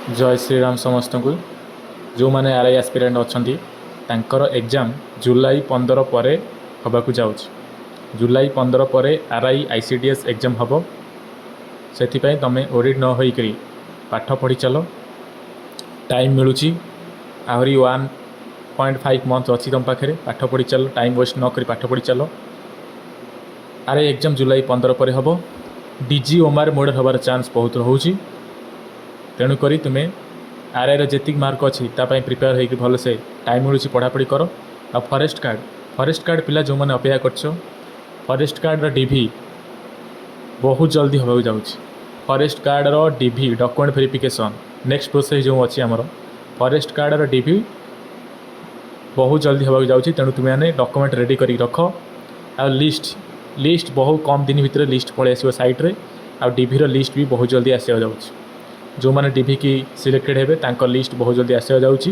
ଜୟ ଶ୍ରୀରାମ ସମସ୍ତଙ୍କୁ। ଯେଉଁମାନେ ଆର୍ I aspirant ଅଛନ୍ତି, ତାଙ୍କର ଏକ୍ଜାମ୍ ଜୁଲାଇ 15 ପରେ ହେବାକୁ ଯାଉଛି। ଜୁଲାଇ 15 ପରେ ଆର୍ I, ICDS exam ହେବ। ସେଥିପାଇଁ ତୁମେ ୱରିଡ୍ ନ ହୋଇକରି ପାଠ ପଢ଼ି ଚାଲ। ଟାଇମ୍ ମିଳୁଛି, ଆହୁରି 1.5 ମନ୍ଥ ଅଛି ତୁମ ପାଖରେ। ପାଠ ପଢ଼ି ଚାଲ, ଟାଇମ୍ ୱେଷ୍ଟ ନ କରି ପାଠ ପଢ଼ି ଚାଲ। ଆର୍ I exam July 15 ପରେ ହେବ। ଡିଜି ଓଏମ୍ଆର୍ ମୋଡ଼୍ ହେବାର ଚାନ୍ସ ବହୁତ ରହୁଛି। ତେଣୁକରି ତୁମେ ଆର୍ ଆଇର ଯେତିକି ମାର୍କ ଅଛି, ତା ପାଇଁ ପ୍ରିପେୟାର ହେଇକି ଭଲସେ, ଟାଇମ୍ ମିଳୁଛି, ପଢ଼ାପଢ଼ି କର। ଆଉ ଫରେଷ୍ଟ ଗାର୍ଡ଼, ଫରେଷ୍ଟ ଗାର୍ଡ଼ ପିଲା ଯେଉଁମାନେ ଅପେକ୍ଷା କରିଛ, ଫରେଷ୍ଟ ଗାର୍ଡ଼ର ଡିଭି ବହୁତ ଜଲ୍ଦି ହେବାକୁ ଯାଉଛି। ଫରେଷ୍ଟ ଗାର୍ଡ଼ର DV, document verification next process ଯେଉଁ ଅଛି ଆମର, ଫରେଷ୍ଟ ଗାର୍ଡ଼ର ଡିଭି ବହୁତ ଜଲ୍ଦି ହେବାକୁ ଯାଉଛି। ତେଣୁ ତୁମେମାନେ ଡକ୍ୟୁମେଣ୍ଟ ରେଡ଼ି କରିକି ରଖ। ଆଉ ଲିଷ୍ଟ ବହୁତ କମ୍ ଦିନ ଭିତରେ ଲିଷ୍ଟ ପଳେଇ ଆସିବ ସାଇଟ୍ରେ। ଆଉ ଡିଭିର ଲିଷ୍ଟ ବି ବହୁତ ଜଲ୍ଦି ଆସିବାକୁ ଯାଉଛି। ଯେଉଁମାନେ ଡିଭି କି ସିଲେକ୍ଟେଡ଼ ହେବେ, ତାଙ୍କ ଲିଷ୍ଟ ବହୁତ ଜଲ୍ଦି ଆସିବାକୁ ଯାଉଛି।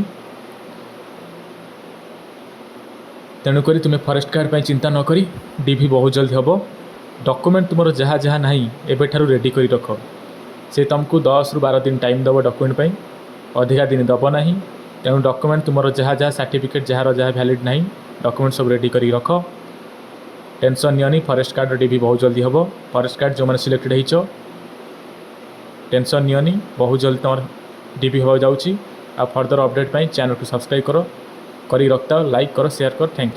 ତେଣୁକରି ତୁମେ ଫରେଷ୍ଟ ଗାର୍ଡ଼ ପାଇଁ ଚିନ୍ତା ନ କରି, ଡିଭି ବହୁତ ଜଲ୍ଦି ହେବ। ଡକ୍ୟୁମେଣ୍ଟ ତୁମର ଯାହା ଯାହା ନାହିଁ, ଏବେଠାରୁ ରେଡ଼ି କରି ରଖ। ସେ ତୁମକୁ 10ରୁ 12 ଦିନ ଟାଇମ୍ ଦେବ ଡକ୍ୟୁମେଣ୍ଟ ପାଇଁ, ଅଧିକା ଦିନ ଦେବ ନାହିଁ। ତେଣୁ ଡକ୍ୟୁମେଣ୍ଟ ତୁମର ଯାହା ଯାହା ସାର୍ଟିଫିକେଟ୍, ଯାହାର ଯାହା ଭ୍ୟାଲିଡ଼ ନାହିଁ, ଡକ୍ୟୁମେଣ୍ଟ ସବୁ ରେଡ଼ି କରିକି ରଖ। ଟେନସନ୍ ନିଅନି। ଫରେଷ୍ଟ ଗାର୍ଡ଼ର ଡିଭି ବହୁତ ଜଲ୍ଦି ହେବ। ଫରେଷ୍ଟ ଗାର୍ଡ଼ ଯେଉଁମାନେ ସିଲେକ୍ଟେଡ଼ ହେଇଛ, ଟେନସନ୍ ନିଅନି। ବହୁତ ଜଲ୍ଦି ତୁମର ଡିଭି ହେବାକୁ ଯାଉଛି। ଆଉ ଫର୍ଦର ଅପଡ଼େଟ୍ ପାଇଁ ଚ୍ୟାନେଲକୁ ସବସ୍କ୍ରାଇବ୍ କର, କରିକି ରଖିଥାଅ, ଲାଇକ୍ କର, ସେୟାର କର। Thank.